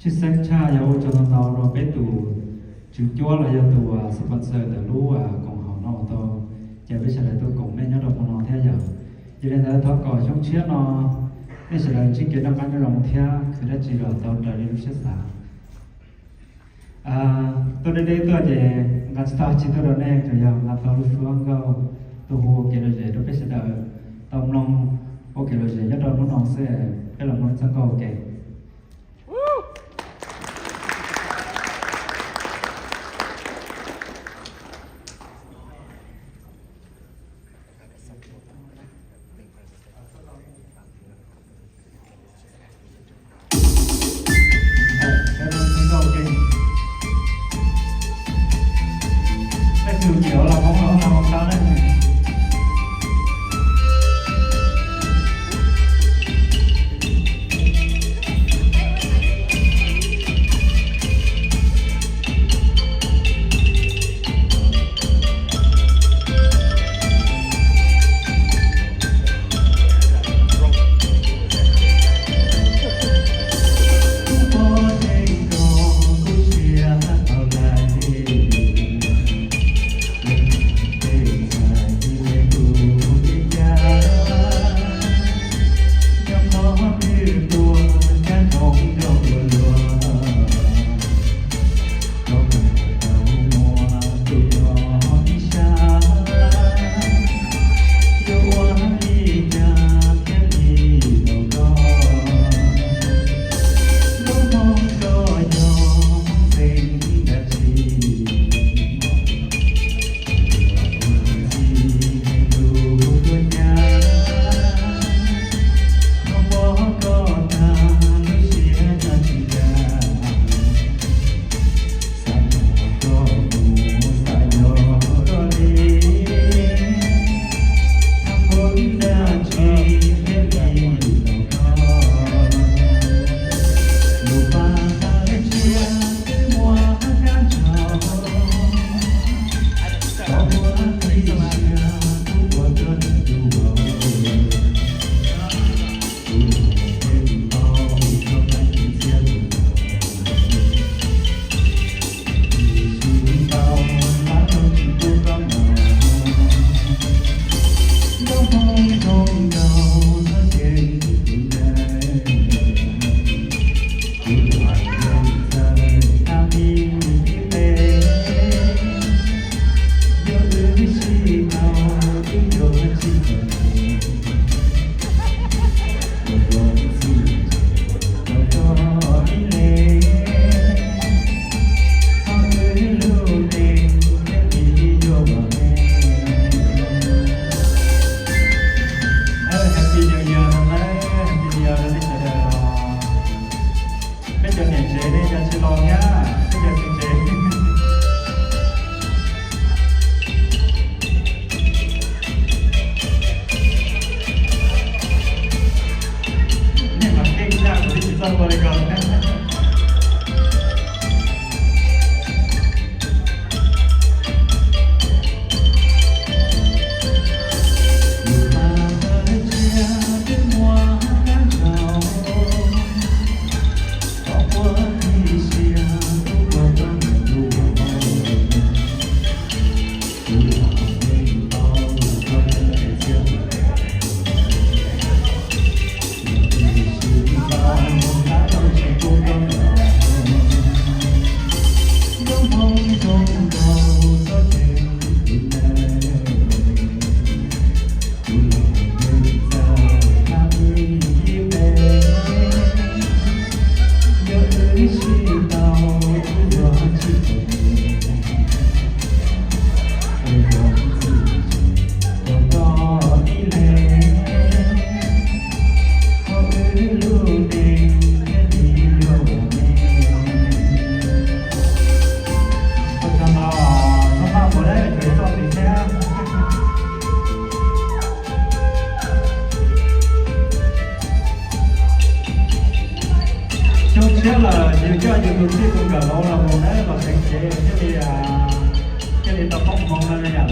Tshwj xeeb tshaj yog ua tsaug ntau ntau rau peb tus tswv cuab los yog tus sponsor ntawm lub koom haum no uas tau caw peb sawv daws tuaj koom mej nyob rau hmo no thiab yom. Yog li ntawd thov kom xyoo tshiab no nej sawv daws ntsib kev noj qab nyob zoo thiab khwv dab tsi los tau raws li lub siab xav. Tuaj deb deb tuaj ces nqa tsis tau dab tsi tuaj rau nej, tsuas yog nqa tau lub suab nkauj tuaj hu ua kev lom zem rau peb sawv daws tau mloog ua kev lom zem nyob rau hnub no xwb. Peb los mloog txoj nkauj ua ke. Happy New Year no lauj, Happy New Year rau nej sawv daws os. Peb cov niam tsev nej cas tsis los thiab, peb cov txiv tsev. Nej mas keej tshaj, kuv twb tsis txawj ua li ko. Xyoo tshiab lawm, yus coj yus tus txij tus nkawm los ua los mus na, los seev cev thiaj li, thiaj li tau poob hmoov no yom.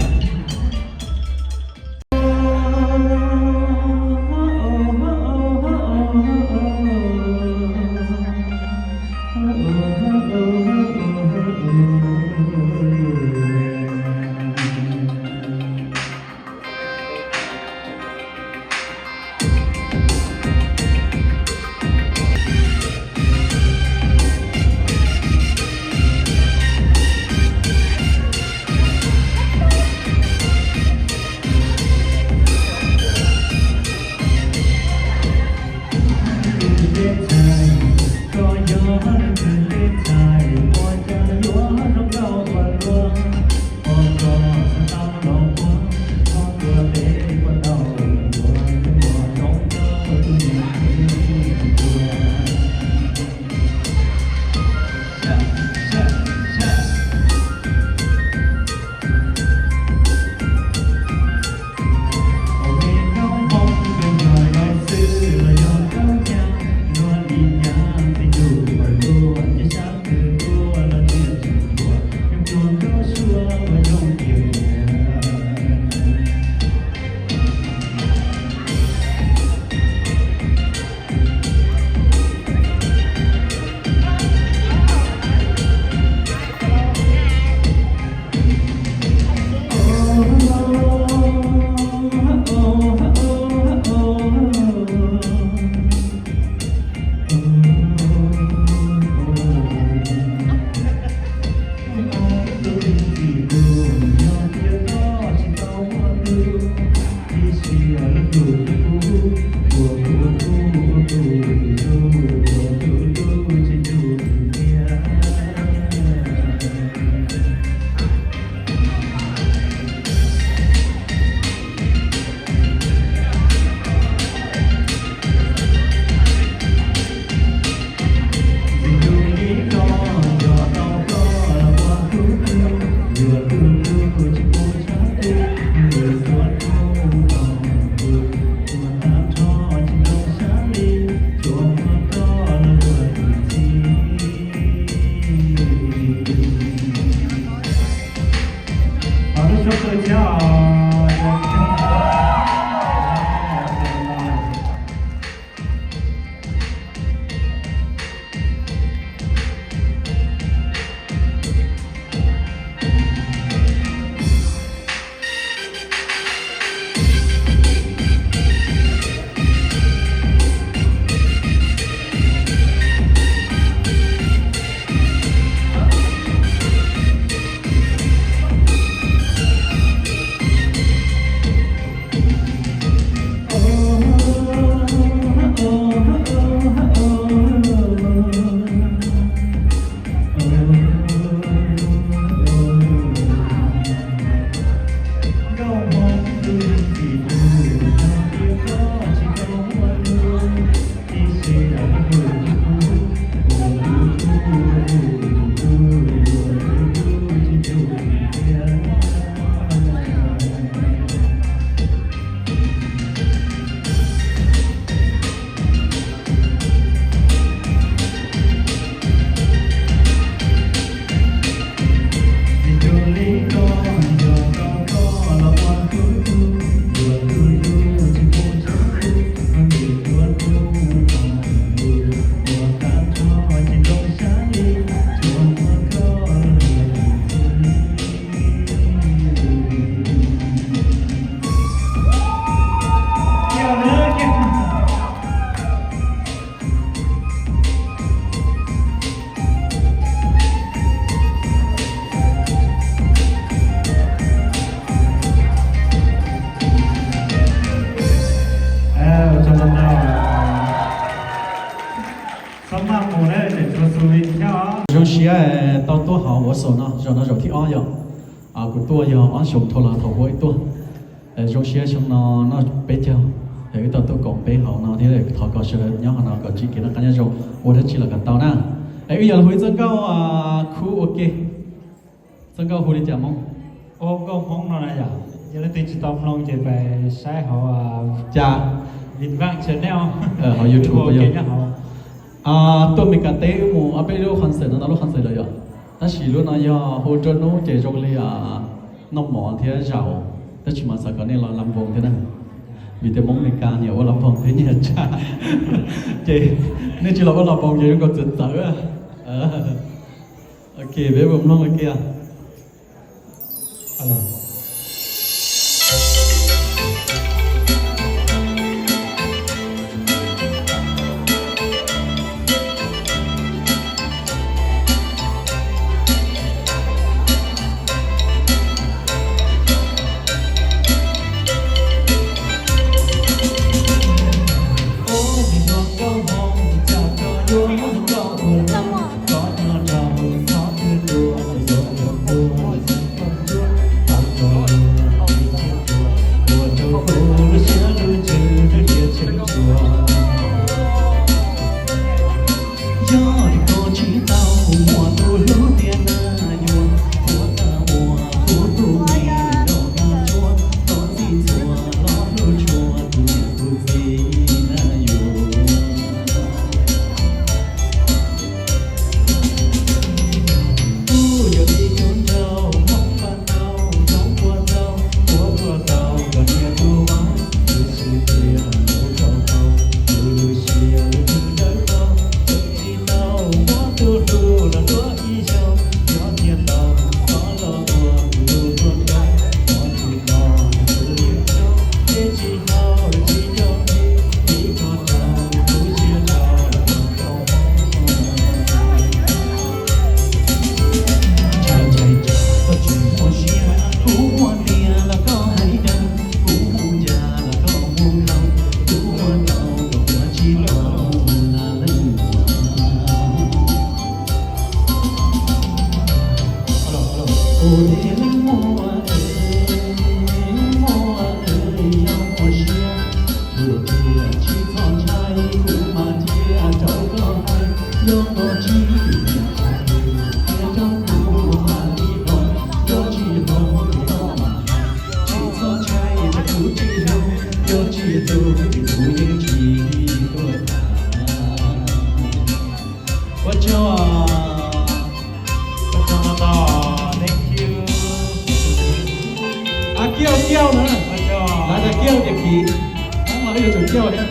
Zoo siab tau tuaj hauv Waso no, zaum no zaum thib ob yom. Kuv tuaj yog ob xyoos dhau los thaum ub ib tuaj. Zoo siab xyoo no noj peb caug, wb tau tuaj koom peb hauv no thiab thov kom sawv daws nyob hauv no kom ntsib kev noj qab nyob zoo, ua dab tsi los kom tau na. Es wb yog los hu ib txoj nkauj khub ua ke. Txoj nkauj hu li cas Hmoob? Ua nkauj Hmoob no na yom, yog leej twg tsis tau mloog ces pais saib hauv cas, Vin Vaj Channel hauv YouTube. Tuaj Meskas teb wb mus ob peb lub concert no tau lub concert lawm yom. Tab sis lub no yog hu nruab hnub ces zoo li noj mov thiab zaum, tab sis mas xav kom nej los las voos thiab na. Vim tias Hmoob Meskas nyiam ua las voos thiab nyiam tsam, ces nej tsis los ua las voos ces zoo nkaus txawv txawv. Ok, peb mus mloog ua ke. Tus dej leej muam, leej muam, yog muaj siab, ruam tiag tsis txhob ntshai, kuv mam thiaj rau koj hais. Yog koj tsis nyiam qhov twg, qhia rau kuv mam li hloov, yog tsis hloov ces koj mam hais. Tsis txhob ntshai, tsam kuv tsis hlub, yog tsis hlub ces kuv yeej tsis tuaj tham. Ua tsaug, ua tsaug ntau ntau, thank you. Kiauj, kiauj na, lawv tias kiauj tias kiv, Hmoob los yuav tsum kiauj thiab.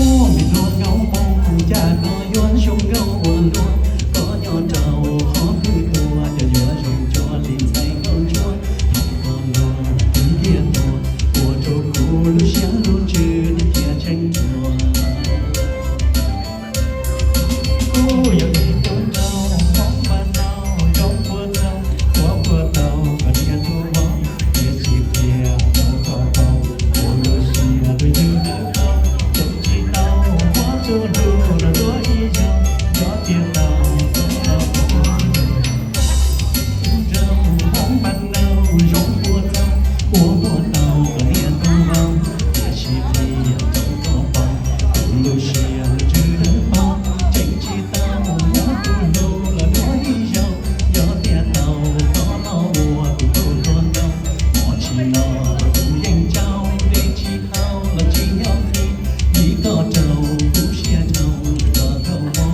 Ua me hluas nkauj Hmoob, cas koj yuav zoo nkauj ua luaj, koj nyob rau qhov twg tuaj, cov yuav zoo cov li ntxhais nkauj ntsuab. Thaum koj luag tiv kiag tuaj, ua rau kuv lub siab lub ntsws nws khiav tsheej tuaj. Kuv yog ib tug nraug Hmoob npab nau, zoo puas txog, ua puas tau koj niag tub vauv, tiam sis qhia rau koj paub, kuv lub siab lub ntsws dawb paug, ceev tsis tau muab tus hlub los luag ib zaug, yog tiag tau koj los pom. Nraug Hmoob npab nau, zoo puas txog, ua puas tau koj niag tub vauv, tiam sis qhia rau koj paub, kuv lub siab lub ntsws dawb paug, ceev tsis tau muab tus hlub los luag ib zaug, yog tiag tau koj los ua kuv tus hluas nraug, hmo tsis los kuv yeej tsaug, dej tsis haus los tsis nyob nqhis, vim koj rau kuv siab dhau, rau koj dhau hmo.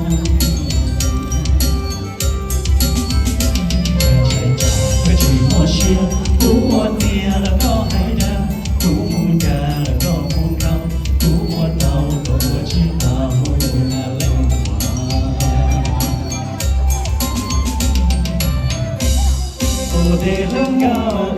Koj tsis muaj siab, kuv ua tiag los koj hais dag, kuv mus ncaj los koj mus nraug, kuv ua tau los ua tsis tau, kuv ua leej muam. Tus dej hluas nkauj,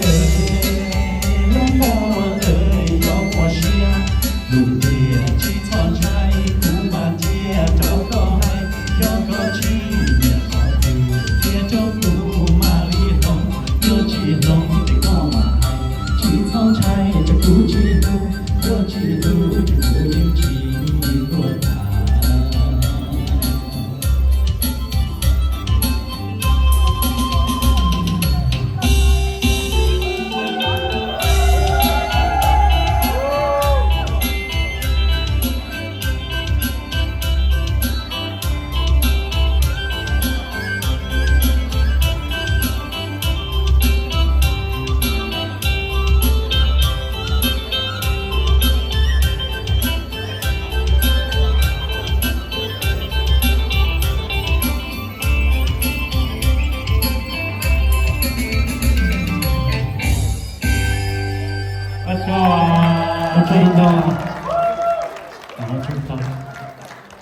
hluas nkauj, yog muaj siab, lub ntiag tsis txhob ntshai, kuv mam thiaj rau koj hais. Yog koj tsis nyiam qhov twg, qhia rau kuv mam li hloov, yog tsis hloov ces koj mam hais. Tsis txhob ntshai, tsam kuv tsis hlub, yog tsis hlub ces kuv yeej tsis tuaj tham.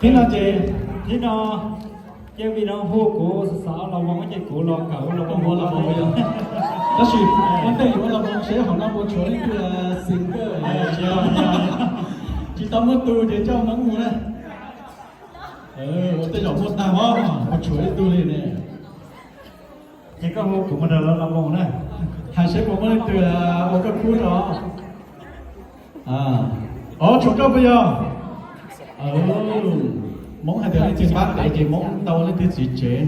Thib no ces, thib no, ces vim no hu kuv xav xav ua los voos ces kuv los kawm ua los voos. Tab sis muab tej yuav ua los voos seb hauv no puas tshuav leej twg singer, tsis tau muaj tus ces coj Hmoob mus na. Ua tej zaum muaj tag os, puas tshuav ib tug li ne. Ces koj hu kuv mus nrog lawv los voos na. Hais seb puas muaj leej twg ua koj kub rau. Os, tshuav koj puas yog? Hmoob hais tias leej twg npab dev ces Hmoob tau ua leej twg txiv tsev,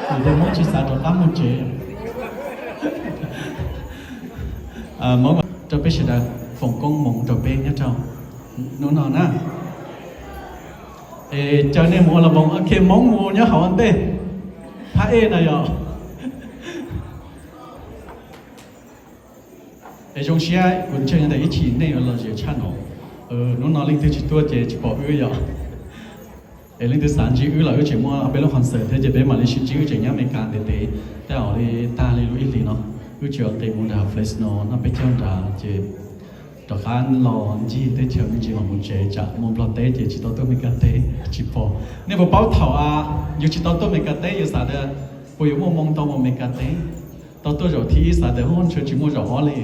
vim tias Hmoob tsis xav rov qab mus tsev. Hmoob rau peb sawv daws foom koob hmoov rau peb nyob rau hnub no na. Es caw nej mus ua los voos, ok, Hmoob mus nyob hauv ua ntej, phab ej na yom. Es zoo siab kuv ntseeg tias ib chim nej yuav lom zem tshaj no. Hnub no leej twg tsis tuaj ces tsis pom wb yom. Es leej twg xav ntsib wb los wb tseem muaj peb lub concert thiab ces peb mam li sib ntsib wb tseem nyob Amelikas ntev ntev, tej zaum li tag li lub ib hlis no. Wb tsis nqis mus nram Fresno no, peb caug nrad ces rov qab los ncig teb chaws me ntsis mam mus tsev, tsam mus Nplog teb ces tsis tau tuaj Meskas teb tsis pom. Nej puas paub thaum yus tsis tau tuaj Meskas teb yus xav tias puas yuav muaj moo tau mus Meskas teb? Tau tuaj zaum thib ib xav tias hu ntshe tsis muaj zaum ob li,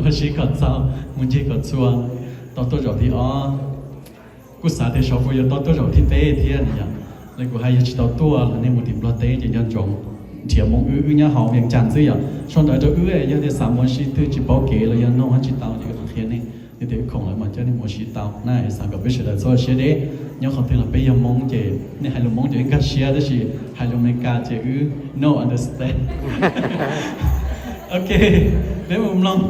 ua si kom txaus, mus ncig kom txhua. Tau tuaj zaum thib ob, kuj xav tias xyov puas yuav tau tuaj zaum thib peb thiab no yom. Li kuv hais, yog tsis tau tuaj los nej mus tim Nplog teb ces nco ntsoov nrhiav moo wb, wb nyob hauv Vias Cas xwb yom. Sau ntawv rau wb, yog tias xav mus ua si twg tsis paub kev los yog nug tsis tau ces wb mam qhia nej. Yog tias wb khoom lawm mas coj nej mus ua si tau na. Xav kom peb sawv daws txhob siab deb, nyob qhov twg los peb yog Hmoob ces nej hais lus Hmoob ces wb nkag siab, tab sis hais lus Meskas ces wb no understand. Ok, peb mus mloog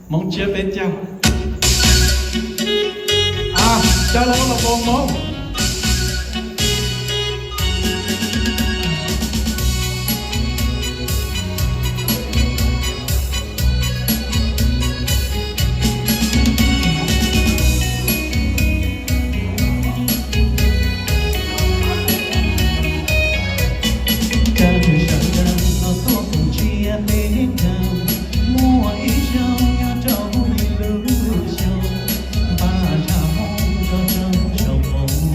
Hmoob tsiab peb caug. Cov laus los pom Hmoob. Sawv daws los tuaj koom tsiab peb caug, muaj ib zaug nyob rau lub xyoo, npaj zaj Hmoob nrog rau saum npoo.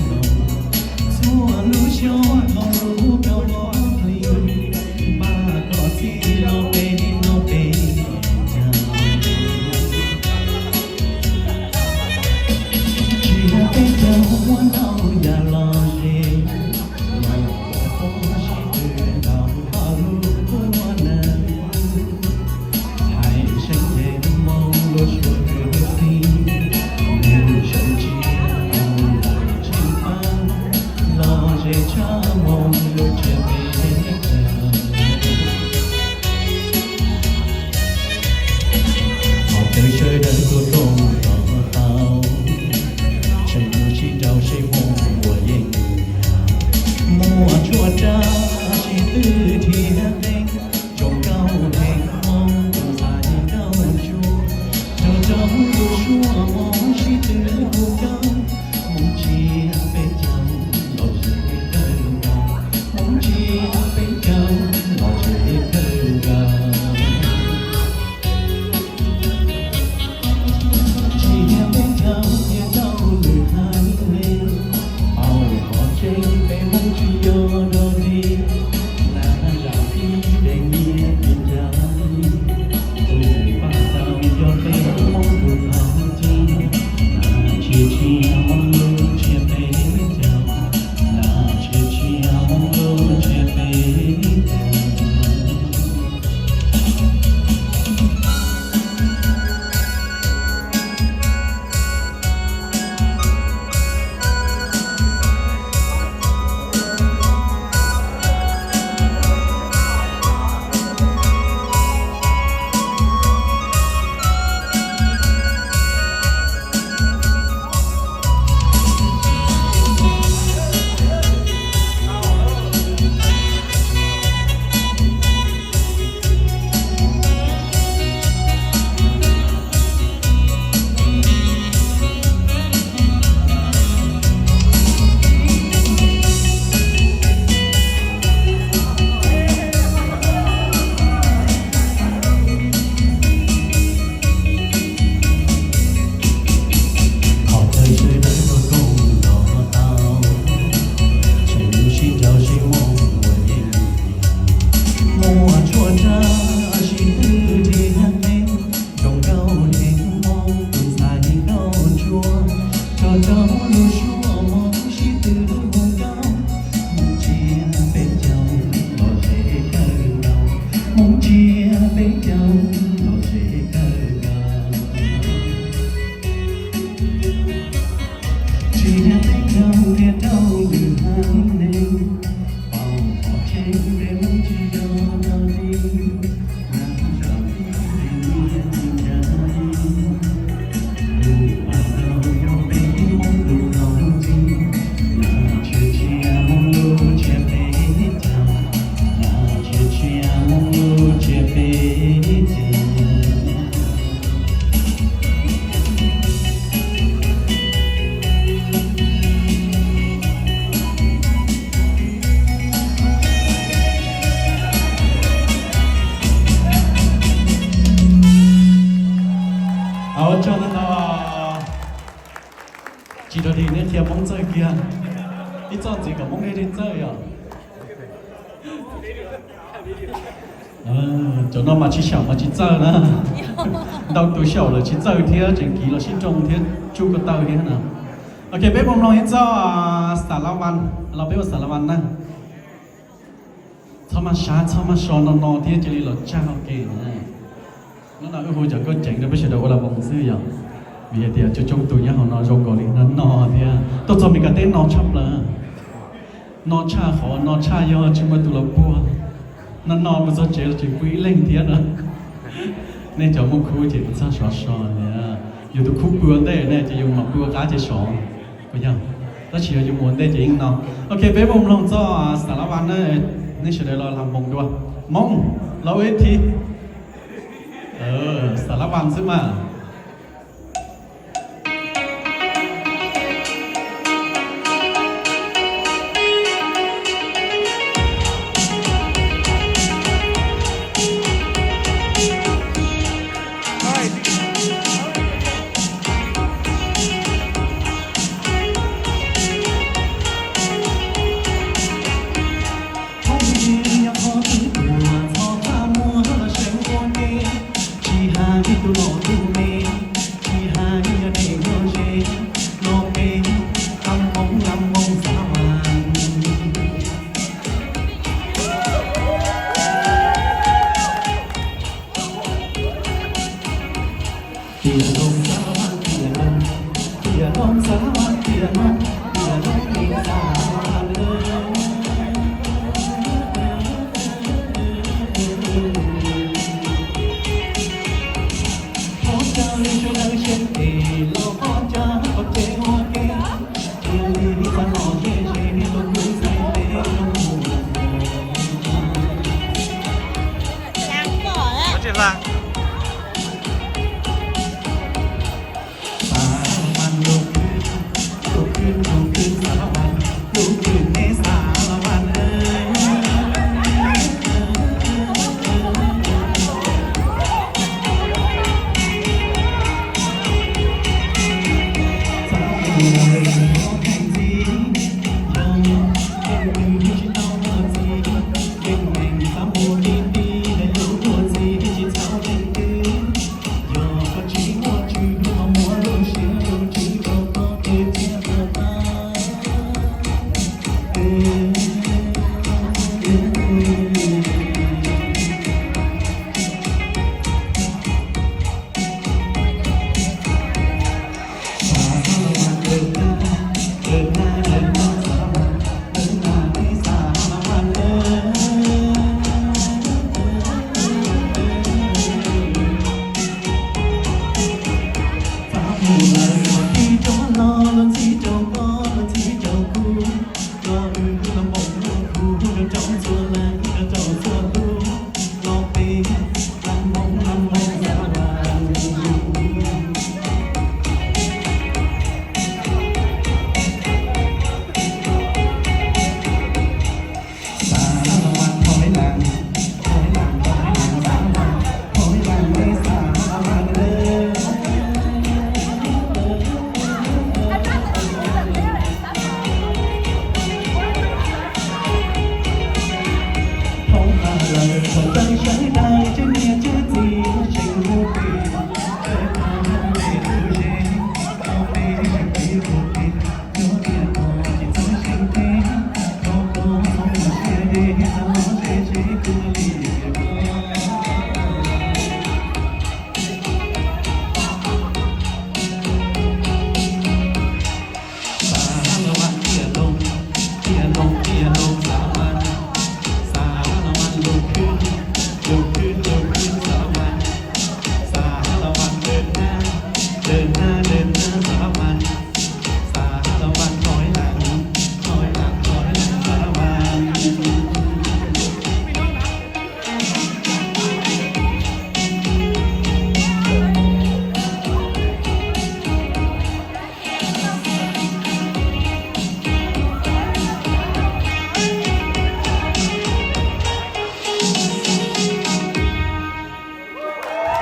Tig nej qhia Hmoob txawj kiag, ib txoj ntxiv kom Hmoob nej txawj yom. Cov no mas tsis xyaum mas tsis txawj na. Ntau tus xyaum lawm tsis txawj thiab, tseem kiv los sib nroo thiab tsuj ko taw thiab na. Ok, peb mus mloog ib txoj Xav Lav Vas, los peb ua Xav Lav Vas na. Txhob maj sab txhob maj so no no thiab cia li los tsa ua ke na. Hnub no wb hu cov nkauj ceev rau peb sawv daws ua las voos xwb yom. Vim hais tias coob coob tus nyob hauv no zoo nkaus li no no thiab, tuaj txog Meskas teb no tshaj plaws. No tshaj qhov no tshaj yog tsis muaj tus los puag. No no mus txog tsev los tseem pw ib leeg thiab na. Nej cov muaj khub ces txhob sov so thiab. Yus tus khub pw ua ntej ne ces yus mam pw ua qab ces sov. Puas yog? Tab sis yog yus mus ua ntej ces yeej no. Ok, peb mus mloog txoj Xav Lav Vas na. Nej sawv daws los las voos dua. Hmoob, los ua ib thib. Xav Lav Vas xwb mas. Tsis hais ib tug loj tug me, tsis hais yog deb yog ze, los peb lam moo lam moo Xav Lav Vas. Tiam loo Xav Lav Vas, tiam loo, tiam loo Xav Lav Vas, tiam loo, tiam loo me Xav Lav Vas. Thov caw sawv daws sawv tes los pov cav pov tseg ua ke, cia li txaj los ze ze rau kuv txhais tes rau mus.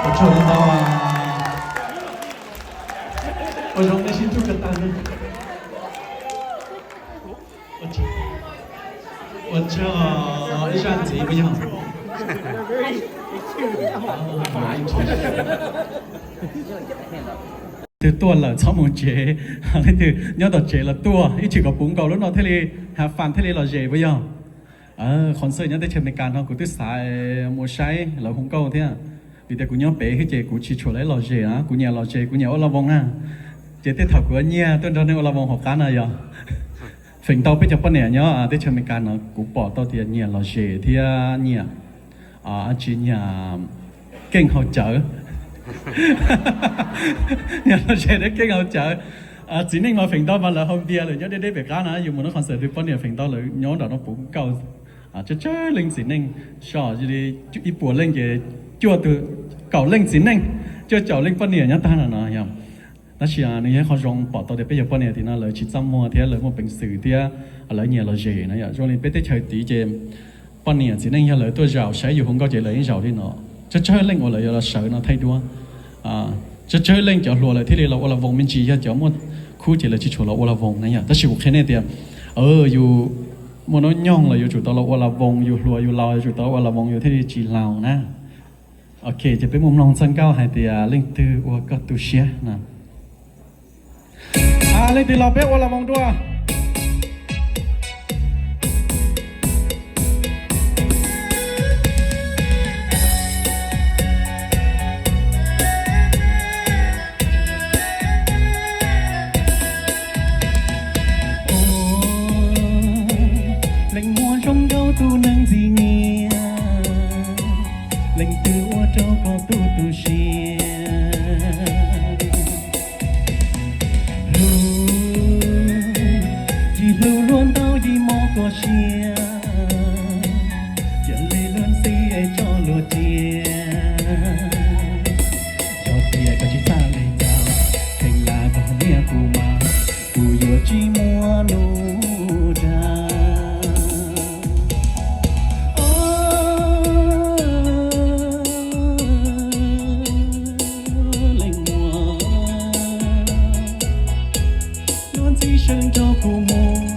Ua tsaug ntau. Ua zoo nej sib ntsib ko taw. Ib zaj ntxiv puas yog? Twg tuaj lawm txhob mus tsev, leej twg nyob tom tsev los tuaj, ib tshwm kom puv nkaus lub no thiaj li have fun thiaj li lom zem puas yog? Qhov ntxawg nyob teb chaws Amelikas no kuv twb xav mus saib lawv hu nkauj thiab, vim tias kuv nyob pem xwb ces kuv tsis tshua lom zem na, kuv nyiam lom zem, kuv nyiam ua la voos na. Ces tej thaum kuv nyiag tuaj nrog neeg ua la voos hauv qab no yog feem ntau peb cov poj niam nyob teb chaws Amelikas no kuv pom tau tias nyiam lom zem thiab nyiam, tsis nyiam keej haus cawv. Nyiam lom zem thiab keej haus cawv. Txiv neej mas feem ntau mas lawv haus npias lawm nyob deb deb pem qab na, yus mus nov concert twg poj niam feem ntau lawv nyob nram no puv nkaus. Tsawg tsawg leej txiv neej, so ib puas leej ces cuaj tug, kaum leej txiv neej, cuaj caum leej poj niam nyob tag no no yog. Tab sis nws yog ib qho zoo pom tau tias peb cov poj niam tim no lawv tsis txaj muag thiab lawv muaj peev xwm thiab lawv nyiam lom zem no yom. Zoo li peb teb chaws tid ces poj niam txiv neej yog lawv tuaj zaum saib yus hu nkauj ces lawv yeej zaum li no. Tsawg tsawg leej uas lawv yuav los sawv no thaij duab. Tsawg tsawg leej cov hluas lawv thiaj li los ua la voos me ntsis, yog cov muaj khub ces lawv tsis tshua los ua la voos na yom. Tab sis kuv qhia nej tias yus muaj hnub nyoog los yuav tsum tau los ua la voos, yus hluas yus laus yuav tsum tau ua la voos yus thiaj li tsis laus na. Ok, ces peb mus mloog txoj nkauj hais tias leej twg ua koj tu siab no. Leej twg los peb ua la voos dua. Leej muaj zoo nkauj tus neeg ntxim nyiam, leej twg ua rau koj tu tu siab. Hlub, yim hlub luag ntau yim mob koj siab, yog li luag ntxhi es tso luag cia. Yog tias koj tsis txhaj li cas, kheev lam koj niam kuv mas, kuv yuav tsis muaj nug dag. Leej muam, luag ntxhi seev nrog kuv mus,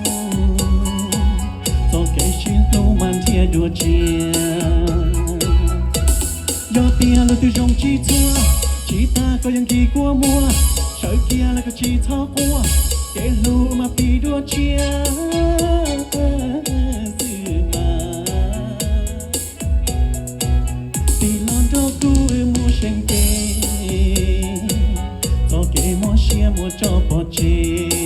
txoj kev sib hlub mas nrhiav dua tshiab. Yog tias luag twg zoo tsis txhua, tsis tas koj yeej kis kua muag, sawv kiag los koj tsis txhob quaj, kev hlub mas pib dua tshiab xwb mas. Tig los nrog kuv mus seev cev, txoj kev mob siab muab tso pov tseg.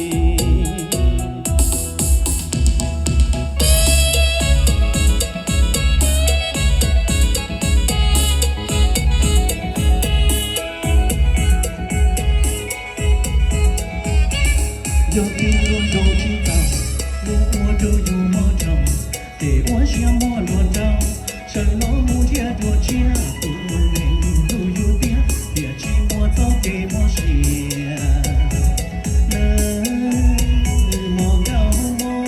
Yog tias luag zoo tsis tau, luag ua rau yus mob rau, ces ua siab muab luag nrauj, sawv los mus nrhiav dua tshiab, tus neeg hlub yus tiag, tiam sis muaj txoj kev mob siab, lawv mob nkauj mob.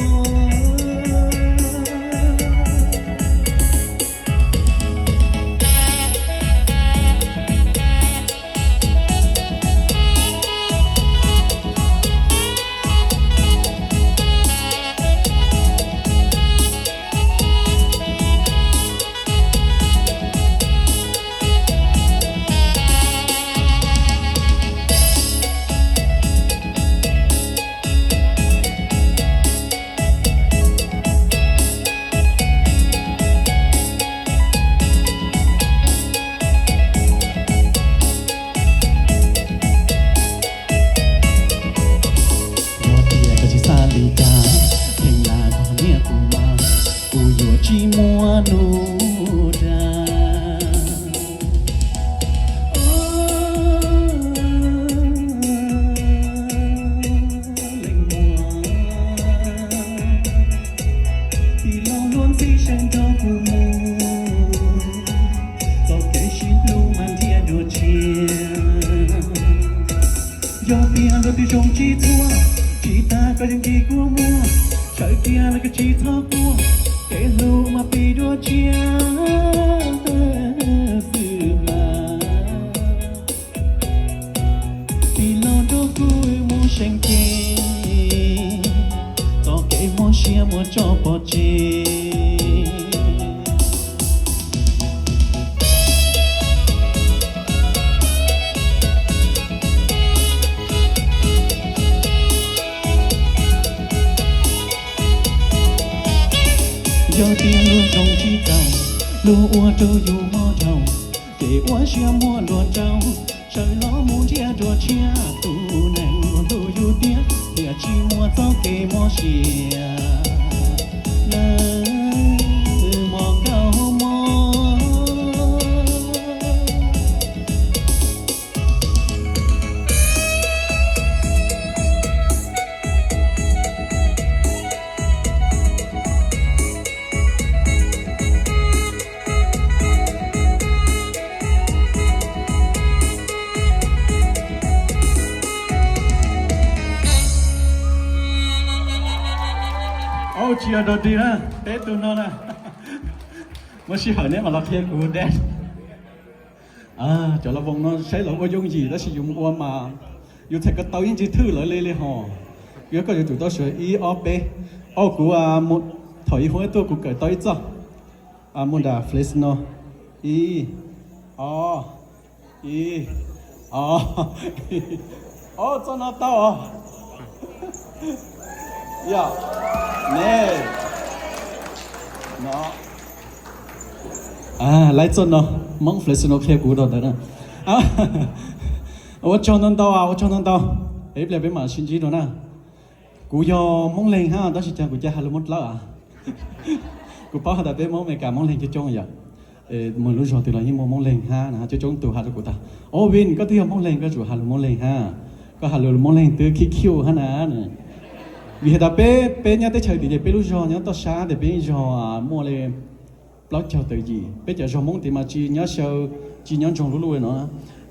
Yog tias koj tsis xav li cas, kheev lam koj niam kuv mas, kuv yuav tsis muaj nug dag. Leej muam, tig los luag ntxhi seev nrog kuv mus, txoj kev sib hlub mas nrhiav dua tshiab. Yog tias luag twg zoo tsis txhua, tsis tas koj yeej kis kua muag, sawv kiag los koj tsis txhob quaj, kev hlub mas pib dua tshiab xwb mas. Tig los nrog kuv mus seev cev, txoj kev mob siab muab tso pov tseg. Zoo tsis txaus, luag ua rau yus mob dhau, ces ua siab muab luag nrauj, sawv los mus nrhiav dua tshiab, tus neeg luag ntuj yus tiag, tiam sis muaj txoj kev mob siab, lawv mos nkauj mob. Au, tsis yog dog dig na, peb tug no na. Muaj sij hawm neb mam los qhia kuv dance. Cov las voos no saib lawv ua yooj yim tab sis yus mus ua mas yus txhais ko taw yeej tsis thwj lawv li li hos. Yog koj yuav tsum tau suav ib ob peb. Au, kuv thaum ib huab tuaj kuv kawm tau ib txoj. Muaj nram Fresno. Ib, ob, ib, ob, ob, txoj no tau os. Yog, ne, no, laib txoj no, Hmoob Fresno qhia kuv rau ntawd na. Ua tsaug ntau ntau, ua tsaug ntau ntau. Ib pliag peb mam sib ntsib dua na. Kuv yog Hmoob Leeg hab tab sis cas kuv cia has lug Moob Dlawb as. Kuv paub has tas peb Moob Amelikas Moob Leeg coob coob yom. Mus lub zog twg los yeej muaj Moob Leeg hab na, coob coob tug has rau kuv tas, Au Vin, koj twb yog Moob Leeg koj tsum has lug Moob Leeg hab. Koj has lug Moob Leeg twb khib khiuj hab na. Vim has tas peb, peb nyob teb chaws tim ces peb lub zog nyob toj sab tes peb zog muaj li plaub caug tawm yim. Peb cov zog Hmoob tid mas tsis nyob xyaw, tsis nyob ntsoog lub lub no.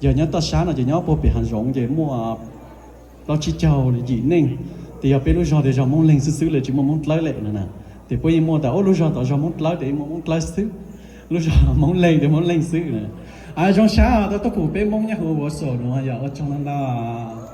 Yog nyob toj sab no ces nyob puag pem hav zoov ces muaj plaub tsib caug yim neej. Tes yog peb lub zog tes zog Moob Leeg xwb xwb lawm tsis muaj Moob Dlawb lawm no na. Tes puab yeej muaj tas ub lub zog tod zog Moob Dlawb tes yeej muaj Moob Dlawb xwb, lub zog Moob Leeg tes Moob Leeg xwb na. Zoo sab tau tuaj pum peb Moob nyob huv Wausau no yog ua tsaug ntau ntau.